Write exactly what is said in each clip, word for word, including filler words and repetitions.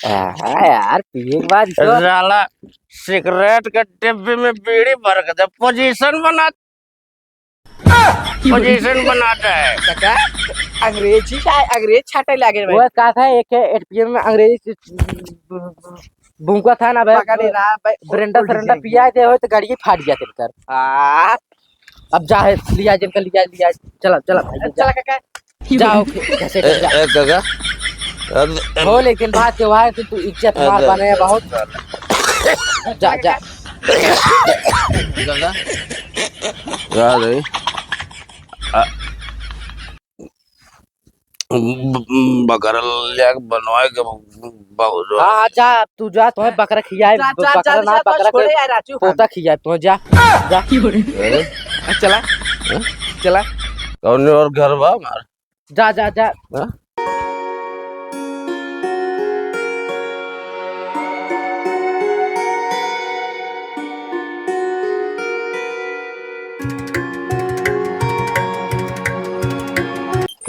हाँ यार, पिए के बाद तो साला सिगरेट के डिब्बी में बीड़ी भर के दे, पोजीशन बना, पोजीशन बनाता है। काका, अंग्रेजी का, अंग्रेज छाटे लागे भाई। वो का था, एक एटीएम में अंग्रेजी भूंका था ना बे, पकड़े ना बे, ब्रेंडा उल्टी सरेंडा जाएगी। पिया दे हो तो गाड़ी फाट गया तेरे कर। आ, अब जा है, लिया जिनका लिया, लिया, चला, चला भाई, जा। चला काका। जाओ, खे-, घसे ए, जा। ए, काका, अब, अब हो, लेकिन बात त्योहार है कि तू इज्जत मार अरे, बने बहुत। जा, जा। काका, का रे? आ, ब-, ब-, बकरा ले आके बनवाए के बहुत हाँ, हाँ, जा, तू जा, तुम्हें बकरा खियाए, जा, जा, बकरा जल्दी ना, जा, बकरा छोड़े के यार, राजू, पोता हाँ। खियाए, तुम्हें जा, जा। अरे? चला, हाँ? चला। कौन और घर बा हमार? जा, जा, जा। हाँ?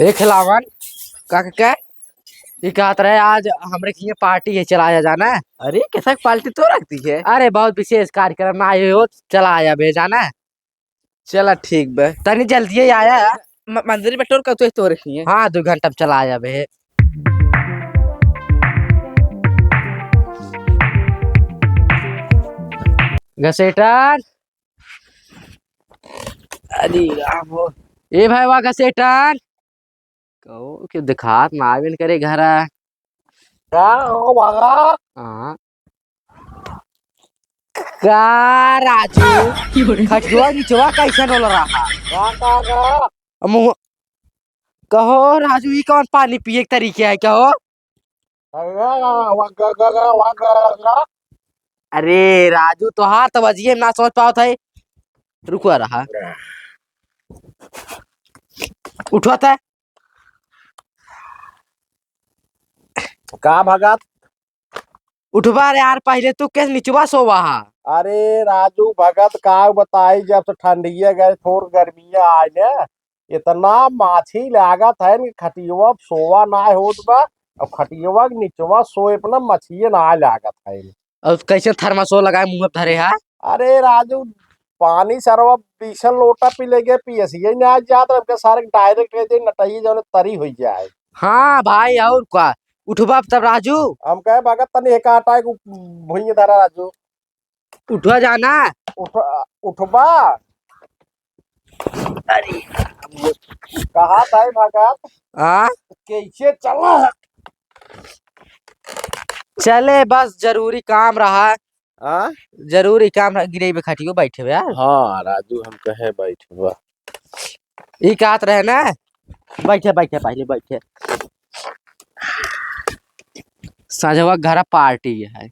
ए खिलावन, का, का, का? ये कहत रहे, आज हमरे किहाँ पार्टी है, चला आया जाना। अरे, कैसा पार्टी तो रख दी है? अरे, बहुत विशेष कार्यक्रम आए हो, चला आया बे जाना। चला, ठीक बे। तनी जल्दी ही आया। म-, मंदिर में टोर का तो, तो रखी है। हाँ, दो घंटा में चला आया बे। घसेटन। अरे राम हो। ए भाई, वा घसेटन। कहो, के दिखात ना आवेन करे घरा। का हो बाबा? हाँ। का राजू? खटिया निचवा कैसे डोल रहा? का, का, का? मुँह, कहो राजू, ई कौन पानी पिए के तरीके है, कहो? अरे राजू, तोहार तो बजिए ना सोच पावत है। रुको रहा। उठवा था। का भगत? उठवा रे यार, पहले तू के निचवा सोवा हा। अरे राजू भगत, का बताई, जब से ठंडिया गए, थोर गर्मिया आए ने, इतना माछी लागत है कि खटियवा सोवा ना होत बा। अब खटियवा के निचवा सोए पर ना मछिए ना लागत है। और कैसे थर्मासोल लगाए मुँह पे धरे हा? अरे राजू, पानी सरवा बीसन लोटा पी लेगे, पियसिए ना जात रहे, हमके सारे डायरेक्ट दे दे, नटइए जौन तरी होइ जाए। हाँ भाई, और का? उठबा तब राजू। हम कहे भगत तनी एक आटा एक भुइये धरा राजू। उठवा जाना। उठ-, उठबा। अरे। कहा था भगत? हाँ? कैसे चला है? चले, बस जरूरी काम रहा। हाँ? जरूरी काम रहा, गिरे बे खटियो बैठे बे यार। हाँ, राजू, हम कहे बैठबा। ई कहत रहे ना, बैठे, बैठे, पहले बैठे। साझवा घर पार्टी है,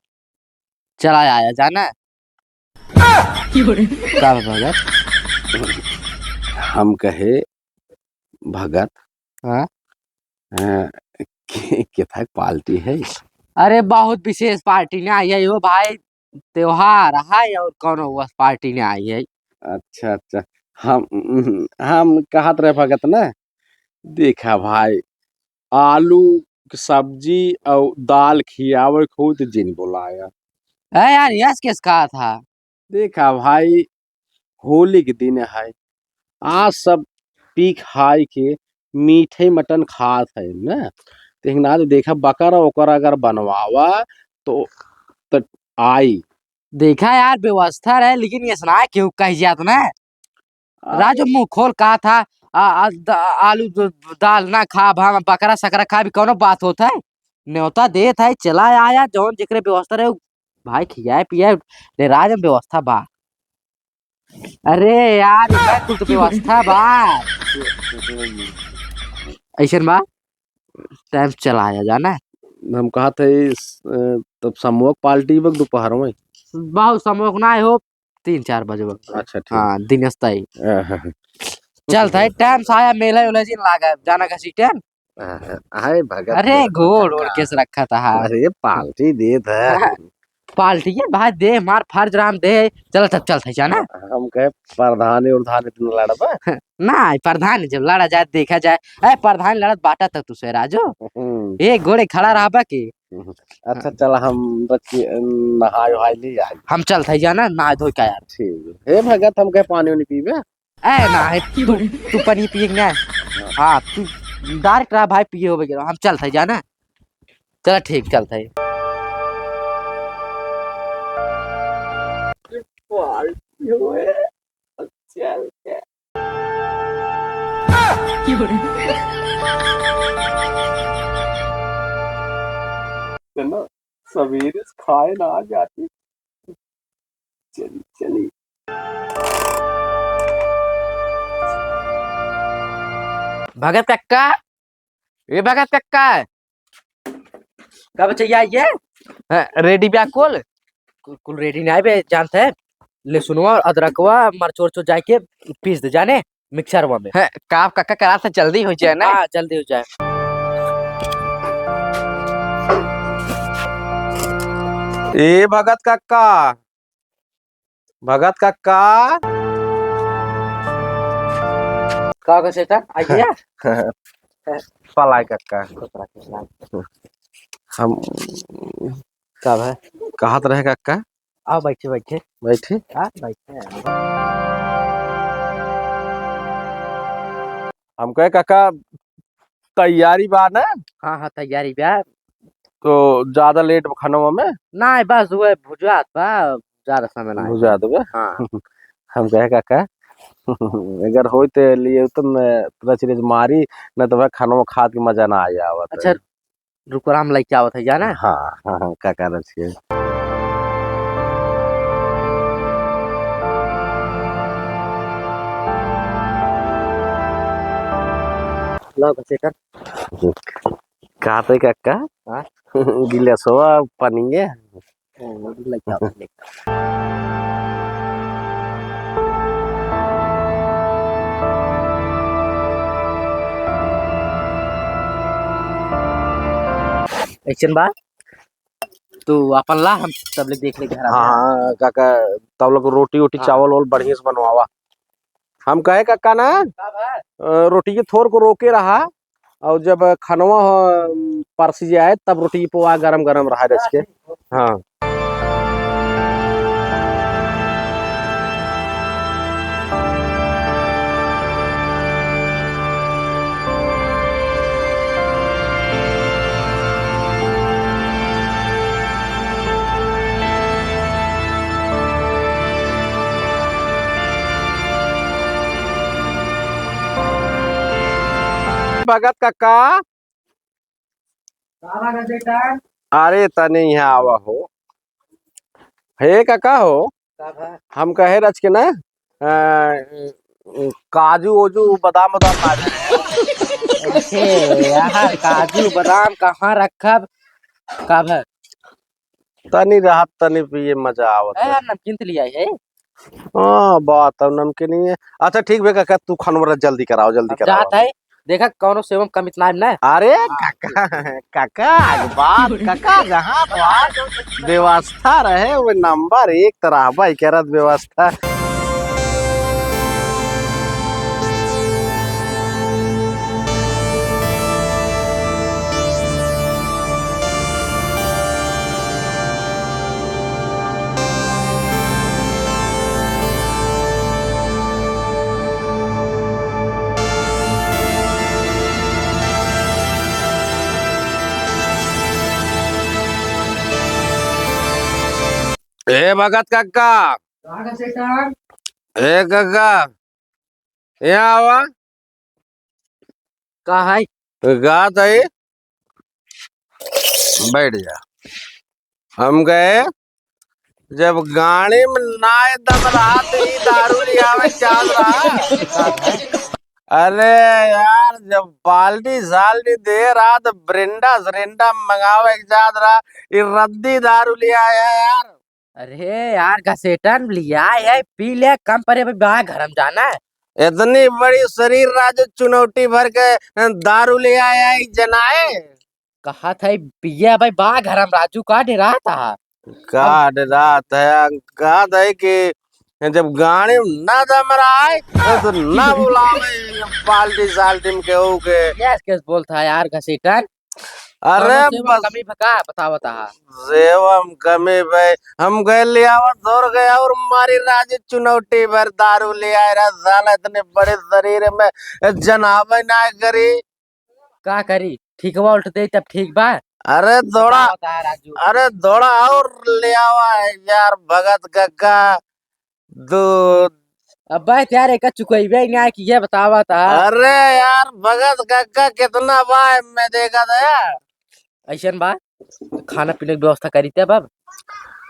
चला आया जाना। का बा भगत? हम कहे भगत। हाँ? अ, के-, केथा पार्टी है? अरे बहुत विशेष पार्टी ना आई है हो भाई, त्योहार है और कौनो बस पार्टी ना आई है। अच्छा, अच्छा। हम, हम कहत रहे भगत ना, देखा भाई, आलू के सब्जी और दाल खियावे खुद जिन बुलाया। है यार, यस केस कहा था। देखा भाई, होली के दिन है, आज सब पी खाई के मीठे मटन खात है ना, तो हिंगना तो देखा बकर ओकर अगर बनवावा तो, तो आई। देखा यार, व्यवस्था रहे, लेकिन ये सुना केहू कह जात ना। अरे। राजू मुंह खोल कहा था, आ, आ, द-, आलू द-, दाल ना खाब, हम बकरा सकरा खाब, कौनो बात होत है? न्योता देत है, चला आया, जौन जेकरे व्यवस्था रहे, भाई खियाए पियाए, ले राज में व्यवस्था बा। अरे यार, ई का कुल तो व्यवस्था बा। ऐसन बा, टाइम से चला आया जाना। हम कहत है, इस, अ, तब समोक पार्टी बा दोपहर में। बहुत समोक ना हो, तीन चार बजे बा। अच्छा, ठीक। हाँ, दिन अस्ताई। हाँ, हाँ, हाँ। चल, था, टाइम से आया, मेला उला जिन लागा, जाना का सीटेन। हाँ, हाँ। हाय भगत अरे, मेरा गोड़ भगत ओड़ का। केस रखा था, हाँ। अरे, पार्टी देत है। हाँ। पाल्टी है भाई, दे मार फर्ज राम दे। चल तब चलत है जाना। हम कहे प्रधानी उर्धानी दिन लड़बा। ना, प्रधान जब लड़ा जाए, देखा जाए। ए, प्रधान लड़त बाटा तक तू से राजू। हम्म। एक गोड़े खड़ा रहबा की। अच्छा, चल, हम रच के नहाय वहाय ली आई। हम चलत है जाना, नहाय धोय का यार। ठीक। हे भगत, हम कहे पानी उनी पीबे? ए, ना है, तू, तू पानी पिए ना। हाँ, तू direct रहा भाई, पिए होबे करो। हम चलत है जाना। चल, ठीक, चलत है। है ना, सवेरे से खाए ना आ जाती। चली, चली। भगत कक्का, ए भगत कक्का। का बचैया ये? हाँ, ready बा कुल? कुल, कुल ready नाहीं बे, जानत है। लहसुनवा, अदरकवा, मरचो उरचो जाइके पीस दे जाने, मिक्सरवा में। हाँ, का कक्का करा से जल्दी हो जाए ना। हाँ, जल्दी हो जाए। ए भगत कक्का, भगत कक्का। का कहे सेठ? आइए। पलाय कक्का। खुश रह, खुश रह। हम का भाई? कहत रहे कक्का। आओ, बैठे, बैठे। बैठे? हाँ, बैठे। हम कहे, कक्का, तैयारी बा ना? हाँ, हाँ, तैयारी बा। तो ज्यादा late बा खानवा में? नाहीं, बस उहे भुजात बा, ज्यादा समय नाहीं। भुजात बा? हाँ। हम कहे, कक्का, अगर होई तो लिए तो मैं रच रच मारी, ना तो भाई खानवा खात के मजा ना आया आवत अच्छा, है। रुको, हम लइके आवत है, जाना? हाँ, हाँ, हाँ, का कारण छियै? लो, घसेटन। का तो कक्का? हाँ? गिलासवा पनिया। ओ, लइके आओ, लइके आओ। ऐसन बा, तू आपन ला, हम तब ले देख ले घर आ। हाँ, हाँ, काका, तब लोग रोटी वोटी हाँ। चावल वावल बढ़िया से बनवावा। हम कहे काका ना, का बा? अ, रोटी के थोर को रोके रहा, और जब खनवा हो, परसी जाए, तब रोटी पोवा गरम गरम रहा रच के। हाँ। भगत काका। का भगत बेटा? अरे तनी यहाँ आवा हो। हे काका हो, का भा? हम कहे रच के ना, अ, काजू ओजू, बादाम उदाम ना रहे। अरे यार, काजू बादाम कहाँ रखब? का भा? तनी रहत, तनी पिए मजा आवत ए, है। यार, नमकीन तो लिया है। हाँ, बात अब नमकीन ही है। अच्छा, ठीक बे काका, तू खनवा जल्दी कराओ, जल्दी अब कराओ। जात है, देखा कौनो सेवम कमी तो ना है ना। अरे हाँ, काका, ठीक, ठीक। काका, आज बात काका, जहाँ तो आज व्यवस्था रहे, वो नंबर एक तरह भाई करत व्यवस्था। ए भगत काका। का का सेठा? ए काका, यहाँ आवा। का है? का तई? बैठ जा। हम गए, जब गाड़ी में ना दम रहा तो ई दारू लियावे चाहत रहा। अरे यार, जब बाल्टी साल्टी दे रहा तो ब्रिंडा सरिंडा मंगावे के चाहत रहा, ई रद्दी दारू लिया है यार। अरे यार, घसेटन लिया है, पी ले, कम परे, अभी बा घर में जाना है। इतनी बड़ी शरीर राजू, चुनौटी भर के दारू ले आया है जनाए। कहा था पिए भाई, बा घर में राजू, का डेरात हा? का हम डरात है? कहत है कि जब गाड़ी में ना दम रहा है, तो ना बुलावे पार्टी सार्टी में केहू के। कैस कैस बोलत है यार घसीटन? अरे कौनो सेवा बस कमी बा का? बतावत हा। सेवा में कमी भाई, हम गए ले आवा दौड़ गए और मारी राजू चुनौटी भर दारू ले आए रहा साला, इतने बड़े शरीर में जनावे ना करी। का करी? ठीकवा उल्ट दे तब ठीक बा। अरे दौड़ा, बतावत हा राजू। अरे दौड़ा और ले आवा यार भगत कक्का। दो अब्बे यार, एका चुकइबे ना कि ये बतावत हा। अरे यार, भगत कक्का कितना बा, मैं देखा था यार। अइसन बा, खाना पीने की व्यवस्था करी ते बाब।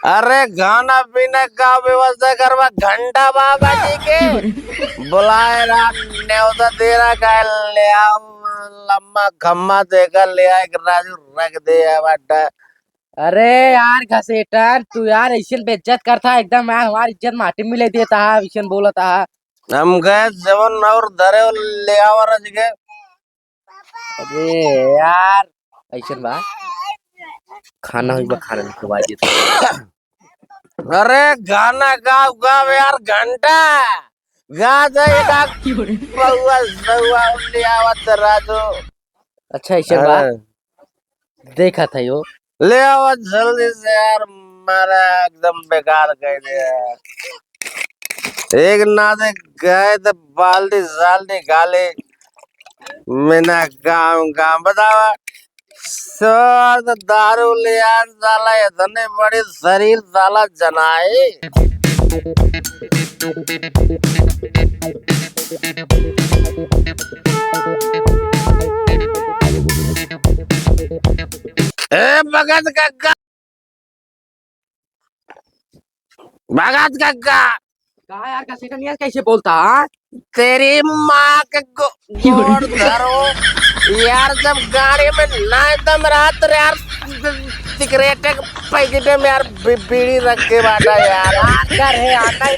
अरे खाना पीने का व्यवस्था करवा, घंटा बाबा जी के बुलाए रहा, न्योता दे रहा, कहे ले आओ, लम्मा खम्मा देकर ले आए, राजू रख दे है बाटा। अरे यार घसेटन, तू यार अइसन बेइज्जत करता है एकदम यार, हमार इज्जत माटी में मिले देता है, अइसन बोलता है। हम गए जवन और धरे ले आवा रज के। अरे यार, अइसन बा, खाना हुई बा, खाना निकलवा देता। अरे गाना गाओ, गाओ यार, घंटा गा दे, गा। बउआ, बउआ, ले आवत राजू। अच्छा, अइसन बा। हाँ। देखत है यो। ले आवा जल्दी से यार, मारा एकदम बेकार कर दिया। एक ना दे गए तो बाल्टी साल्टी गाली। बिना काम, काम बतावा। शर्त दारू लियान साला, इतने बड़ी शरीर साला जनाई। ए भगत कक्का, भगत कक्का। कहा यार, का सेटन यार कैसे बोलता, हाँ? तेरी माँ के गो-, गोड़ धरो। यार, जब गाड़ी में ना एकदम रात रे यार, सिगरेट के पैकेट में यार बी-, बीड़ी रख के बाटा यार। यार, कर है, आता है,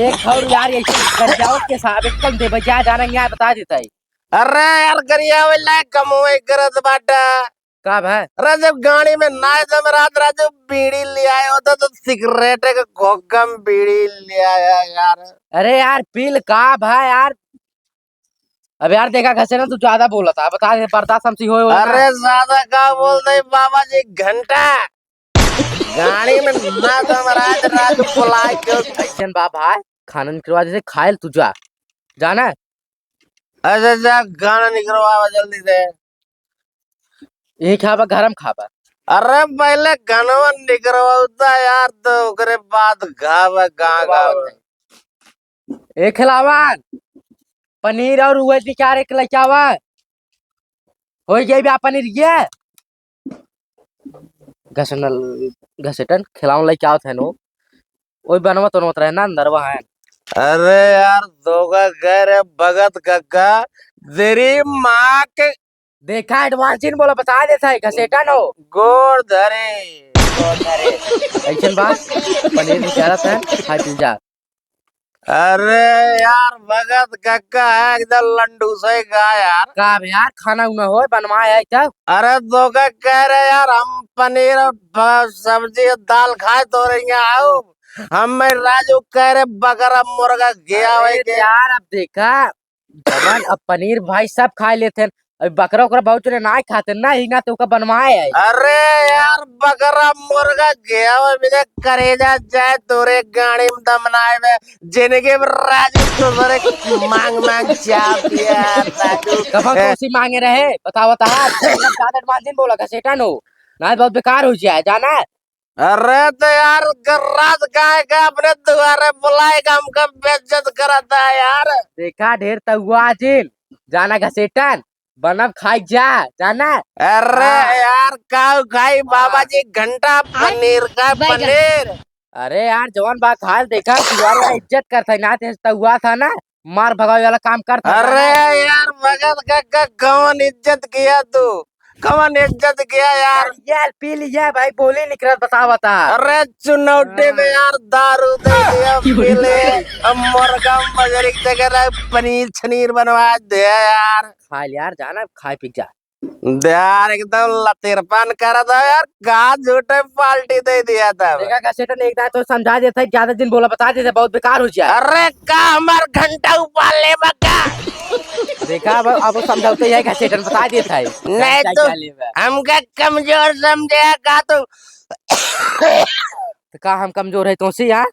एक और यार, ऐसे कर जाओ के साहब, एकदम दे बजा जाना, यहाँ बता देता है। अरे यार, गरिया वाला कम हुए करत बाटा। का भाई? अरे जब गाड़ी में ना एकदम रात रात जब बीड़ी ले आए होता तो सिगरेट के खोखा में बीड़ी ले आया यार। अरे यार पील का भाई यार। अब यार देखा घसेटन तू ज्यादा बोलत है, बता दे बर्दाश्त हमसे होए वाला ना। अरे ज्यादा का बोल दे बाबा जी घंटा। गाड़ी में ना एकदम रात रात बुलाए के। अइसन बा भाई, खाना निकलवा दे, खाए ले तू जा। जाना? अच्छा जा खाना निकलवा जल्दी से। यहीं खाबा, घर में खाबा? अरे पहले गनवा निकरवाउता यार, तो ओकरे बाद खाबा, कहाँ खाबा। ए खिलावन, पनीर और उहे दो चार एक लइके आवा। होइ गई बा पनीर ये। घसनल, घसेटन खिलावन लइके आवत है नो। ओई बनवा तो नोत रहे ना, अंदरवा है। अरे यार, धोखा कह रहे भगत कक्का, तेरी माँ के। देखा, advance ही बोला, बता देता है, घसेटा नो। गोड़ धरे। गोड़ धरे। अइसन बात, पनीर निकालत है, खा पी जा। अरे यार, भगत कक्का है, एकदम लंडू से गा यार। का बे यार, खाना उना होए, बनवाए है क्या? अरे, धोखा कह रहे यार, हम पनीर और भ-, सब्जी और दाल खाए तो रही आओ। हम मैं राजू कह रहे बकरा मुर्गा गया अरे भाई के। यार, अब देखा, जवन अब पनीर भाई सब खाए लेते हैं, अब बकरा ओकरा बहुत जने ना खाते ना, हिंगा तो ओका बनवाए है। अरे यार, बकरा मुर्गा गया भाई, मेरे करेजा जाए तोरे गाड़ी में दमनाए में, जिनके में राजू तो तोरे मांग मांग चाप यार, राजू। कब हम ए। कौसी मांगे रहे, बताओ तो, हाँ, ज्यादा advance नहीं बोला, घसेटा नो, ना बहुत बेकार हो जाए, जाना है। अरे तो यार, ग-, रात गाय का अपने दुआरे बुलाए का हमका बेइज्जत करता है यार। देखा ढेर तउआ जिन, जाना घसेटन, बनब खाई जा, जाना। अरे हाँ। यार, काऊ खाई बाबा हाँ। जी, घंटा आय, पनीर का बैगन। पनीर। अरे यार, जवन बात हाल देखा, दुआरे इज्जत करता है ना, ते तउआ था ना, मार भगावे वाला काम करता है अरे ना। यार, भगत कक्का, कौन इज्जत किया तू? कवन इज्जत किया यार? यार, पी लिया भाई, बोली निकरत बतावता। अरे चुनौटी में हाँ। यार दारू दे दिया, पी ले। अब मुर्गा मगरी की जगह ना पनीर छनीर बनवा दे यार। खा ले यार, जाना खाए पी जा। यार, एकदम लतेरपन करत है यार, का झूठे पार्टी दे दिया था। देखा घसेटन, एक दाए तो समझा देता है, ज्यादा दिन बोला, बता देता है, बहुत बेकार हो जाए। अरे, का हमार घंटा उबाल ले बका? देखा, अब, अब समझौते ही है, घसेटन बता देता है। नहीं क्या तो क्या लेबा? हमका कमजोर समझे का तू? तो का हम कमजोर है तोसी, हाँ?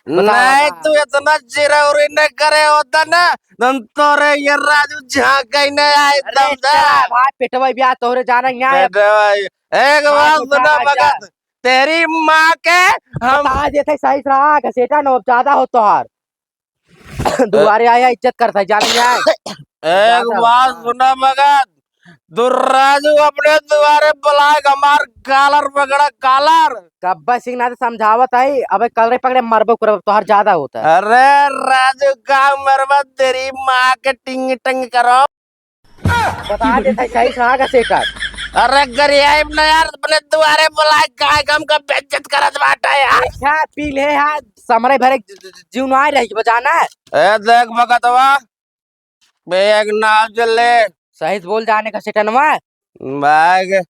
बतावा नहीं, का? तू इतना चिरौरी न करे होता ना, हम तोरे ये राजू झांके न आए अरे एकदम से। चला भाई, पेटवा बिया तोरे जाना ही आए। पेटवा, एक बात सुना मगध, तेरी माँ के हम बता देते सही से रहा, घसेटा नो ज्यादा हो तोहार। दुआरे आया इज्जत करता है, जान लिया है। एक बात सुना मगध, दुर्राजू अपने दुआरे बुलाए, हमार कालर पकड़ा, कालर। कब्बा सिंह ना तो समझावत है, अबे कलरे पकड़े मरबो करब, तोहर ज्यादा होता है। अरे राजू का मरबा, तेरी माँ के टिंग टंग करो। बता देता है सही से आगे से कर। अरे गरियाइब ना यार, अपने दुआरे बुलाए, काय गम का बेइज्जत करत बाटा यार। अच्छा, पी ले यार, समरे भरे जीव ना रही बजाना। ए देख भगतवा, बे एक नाव चले। सही से बोल जाने का सेटनवा। भाग।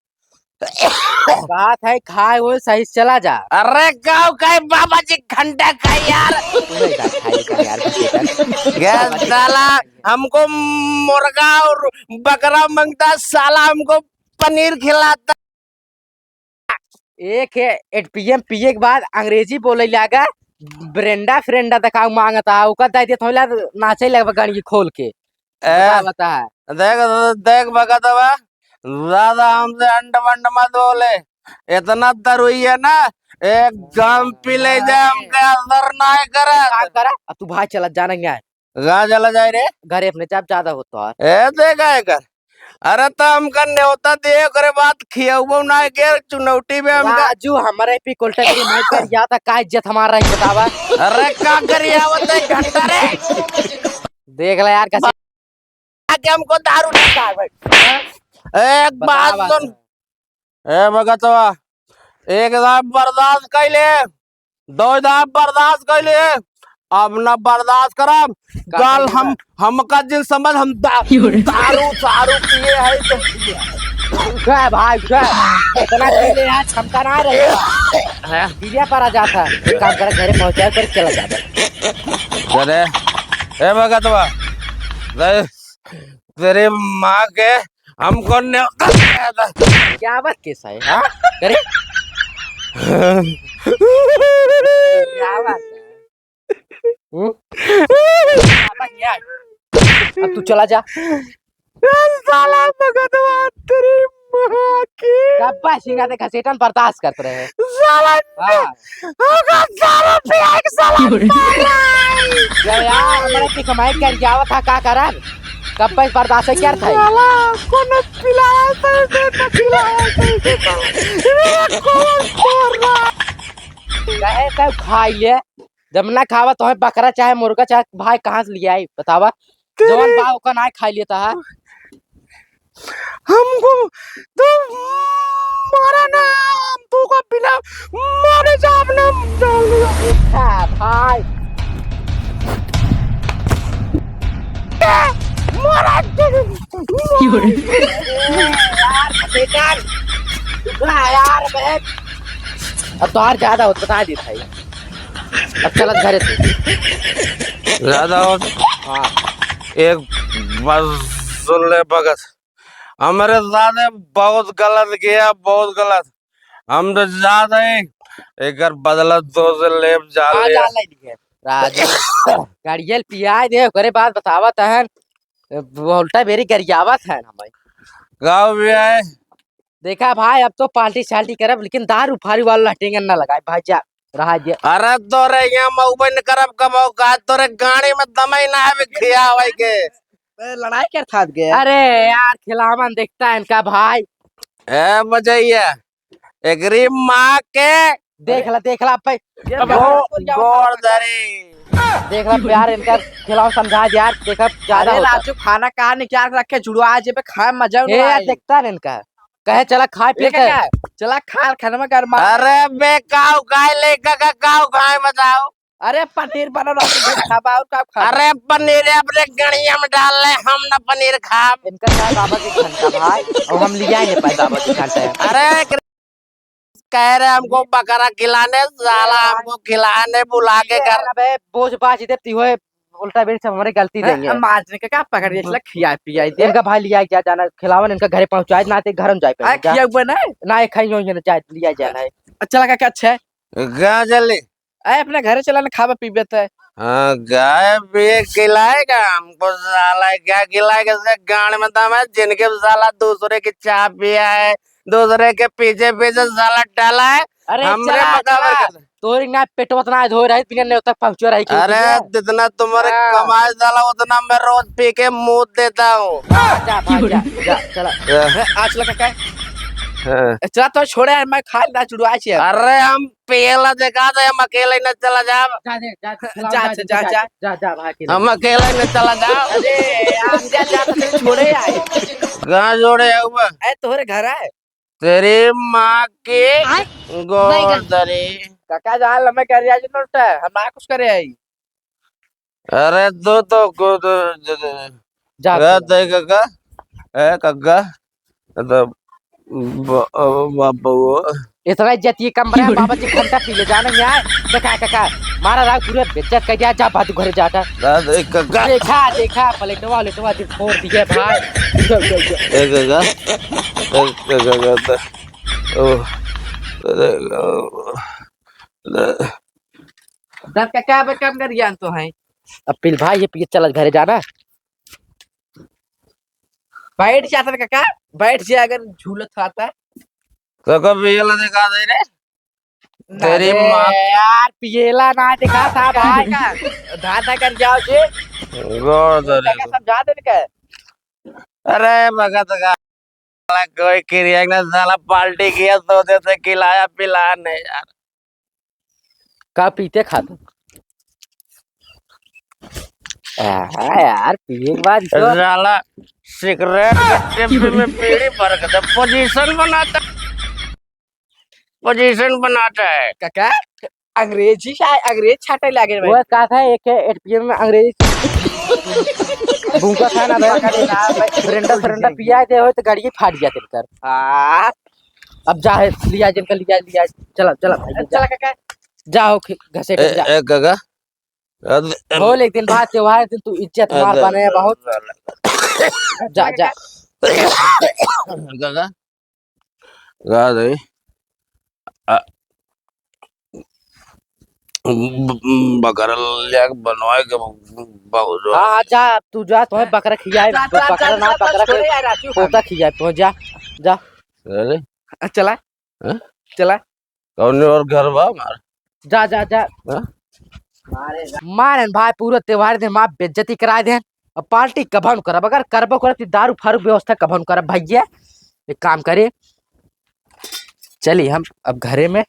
बात है खाए हुए सही से चला जा। अरे गाँव का है बाबा जी घंटा का यार। तू नहीं जा खाई का यार का सेटन। गैस डाला, हमको मुर्गा और बकरा मांगता साला, हमको पनीर खिलाता। एक है एट पी एम पिए के बाद अंग्रेजी बोले लागा, ब्रेंडा फ्रेंडा दिखाओ मांगता, ओकर दे देत होला नाचे लगबा गाड़ी खोल के। ए, बता, बता। देख, देख भगतवा, ज्यादा हमसे अंड बंड मत बोले, इतना दरुई है ना, एक गम पी ले जाए, हमके असर ना करे। काम करा, अब तू भाई चला जाना है। कहाँ चला जाए रे? घरे अपने, जब ज्यादा होता है। ए, देखा है कर। अरे, तो हमका न्योता दे, ओकरे बाद खियउबो ना के चुनौटी में हमका। राजू, हमरे पे कोल्टा की माइक कर या था, का इज्जत हमारा रही बतावा? अरे, का करी आवत है घंटा रे? देख ले यार, कैसे आके हमको दारू ना खा भाई। एक बात सुन। ए भगतवा, एक दाब बर्दाश्त कैले, दो दाब बर्दाश्त कैले, अब ना बर्दाश्त करब। कल हम, हमका जिन समझ, हम दा-, दारू, दारू पिए है तो। उठा भाई, उठा। इतना पी ले यार, क्षमता ना रही। हैं? पीलिया पर आ जाता। एक काम कर, घरे पहुंचा कर चला जाता। अरे, ए भगतवा, तेरी माँ के हमको न्योता दिया था। क्या बात कैसा है, हाँ? अरे? क्या बात है? हम्म? अब तू चला जा। साला भगतवा तेरी माँ की। गप्पा सिंगा ते घसेटन बर्दाश्त करत रहे। साला हाँ। होगा साला पे एक साला मार रहा है। जय यार, हमारे की कमाई कर जावत था, का करब? कब पे बर्दाश्त है, क्या था? साला, कोनो पिलाया था, दे तो पिलाया था, दे तो। ये कौन कर रहा है? कहे तो खाई ले, जब ना खावा तो है बकरा चाहे मुर्गा चाहे भाई कहाँ से ले आई बतावा? तेरे जवन बा ओका ना खाई लेता है। हमको तो मारा ना, हम तुमको बिना मारे जाब ना, हम जान लिया। हाँ, भाई। ए, मारा, मारा। यार, बेटा, रुक ना यार, बहन। अब तो और ज्यादा होत, बता दी भाई। अब चलत घरे तू। ज्यादा होत? हाँ। एक बात सुन ले भगत, हमरे साथ बहुत गलत किया, बहुत गलत। हम तो जात है, एकर बदला तो से लेब जा हाँ, ले। जा ले लिए। राजू, गाड़ियल पियाए दे, ओकरे बाद बतावत हन, वोल्टा बेरी गरियावत हन हमें। गाँव भी आए। देखा भाई, अब तो पार्टी साल्टी करब, लेकिन दारू फारू वाला लहटेंगन ना लगाए भाई, जा, रहा दे। अरे तोरे यहाँ मऊबन करब कबो का, तोरे गाड़ी में दमई ना आवे खियावे के। ए, लड़ाई कर थात गया। अरे यार, खिलावन देखता है इनका भाई। ए बजैया, एकरी माँ के। देख ला, देख ला, भाई। गो-, गोड़ धरी। देख ला प्यार इनका, खिलाओ, समझा दे यार, देखा ज्यादा अरे होता। राजू, खाना कहाँ निकाल के रखे, जुड़वा आज पे खाए, मजा ए, उड़ाए। देखता है इनका। कहे चला खाए पिए ये के। क्या? चला खा, खाना में गरमा। अरे बे, काऊ खाए ले, का, का, काऊ खाए बताओ? अरे पनीर बनल रहा, तुम खाबा और का खाबा? अरे पनीर अपने गड़िया में डाल ले, हम ना पनीर खाब। इनका क्या बाबा जी घंटा भाई, और हम लिया ही नहीं पाए बाबा जी घंटा। अरे कह रहे हमको बकरा खिलाने, साला हमको खिलाने बुला के घर। अबे बोझ बाज दे ती होए, उल्टा बेर सब हमारे गलती हाँ, देंगे। अब माजने के का पकड़ के चला, खिया पिया दे। इनका भाई लिया जा जाना, खिलावन इनका घरे पहुंचाए ना, ते घर में जाए आ, पे जा। खिया हुआ ना? ना, ये खाई होई ना, जाए लिया जाना है। अच्छा लगा क्या? अच्छा है। गा जल्दी। ए, अपने घरे चला ना, खाबे पीबे ते। हाँ, गाय भी खिलाएगा हमको साला, क्या खिलाएगा? इसके गांड में दम है, जिनके साला दूसरे की चाय पिया है, दूसरे के पीछे पीछे साला डाला है, अरे हमरे चला, मकाबर चला। कर दे। तोरी ना पेटवा उतना धोए रही, बिना नेवता पहुंचो रही, क्यों अरे, तुझे? जितना तुम्हारे हाँ। कमाए साला, उतना मैं रोज पी के मूत देता हूँ। जा, जा, जा, जा, जा, चला। हाँ। ए, आज लगा क्या? हाँ। ए, चला तो छोड़े यार, मैं खा लेना चुड़वा छे। अरे, हम पियला देखा दे, हम अकेले न चला जाब। जा दे, जा, जा, जा, जा, जा, जा। जा, जा, भाग के हम ले। अकेले न चला जाब। अरे, हम जा, जा, तो छोड़े आए। कहाँ छोड़े आए बा? ए, तोहरे घर है। तेरी माँ की आय, गोड़ बैगन। दरी। काका जान लम्बे कर रिया जी नोट है, हम ना कुछ करे आई। अरे दो तो को दो, दो, दो। जा, जा। दे काका, ए काका, तो ब-, अ, बाबू। इतना इज्जत ये कम बना, बाबा जी घंटा पी ले जाना यहाँ। देखा, देखा, मारा राव पूरा बेइज्जत कर दिया, जा बाजू घरे जाता। ना दे काका। देखा, देखा, प्लेटवा, प्लेटवा जो फोड़ दिए भाई। ए काका, ए काका, तो, ओ, अरे, ओ, अरे। दस का क्या बे कम कर ज्ञान तो है? अब पिल भाई, ये पिए चल घरे जाना। बैठ जा तन काका, बैठ जा अगर झूलत खाता। तो को पियला दिखा दे रे। ना तेरी रे माँ। यार, पियला ना दिखा था भाई का। धाधा कर जाओ जी। गोड़ दो रे। काका समझा दे के। अरे भगत का कोई क्रिया ना साला पार्टी किया, सोचे से खिलाया पिलाया नहीं यार। का पीते खाते? हाँ यार, पिए के बाद तो साला सिगरेट के टिप में बीड़ी भर के तो पोजीशन बनाता, पोजीशन बनाता है। काका, अंग्रेजी शा-, अंग्रेज छाटे लागे भाई। वो का था, एक एटीएम में अंग्रेजी भूखा था ना भाई। पकड़ ना भाई। सिलेंडर, सिलेंडर पिया दे हो तो गाड़ी फाट गया तेरे कर। हाँ। अब जा है, लिया जिनका लिया, लिया। चला, चला भाई, चला जा। काका। जा हो खे-, घसेट ए, जा। ए, काका। अद-, हो, लेकिन बात त्योहार दिन तू इज्जत मार अद-, बने बहुत। जा, जा। काका। गा दे। आ, ब-, ब-, बकरा ले आके बनवाए के ब-, ब-, हाँ, हाँ, जा, तू जा, तुम्हें बकरा खियाए, जा, जा, बकरा जा, ना, जा, बकरा छोड़े के यार, राजू पोता खान। खियाए, तू जा, जा। अरे? आ, चला। हाँ? चला। कौन और घर बा हमार? जा, जा, जा। हाँ? मारेन भाई, पूरा त्योहार दिन हमार बेइज्जती कराए देन। अब पार्टी कभन करब, अगर करबो करब, तो दारू फारू व्यवस्था कभन करब भैया। एक काम करे, चली हम अब घरे में,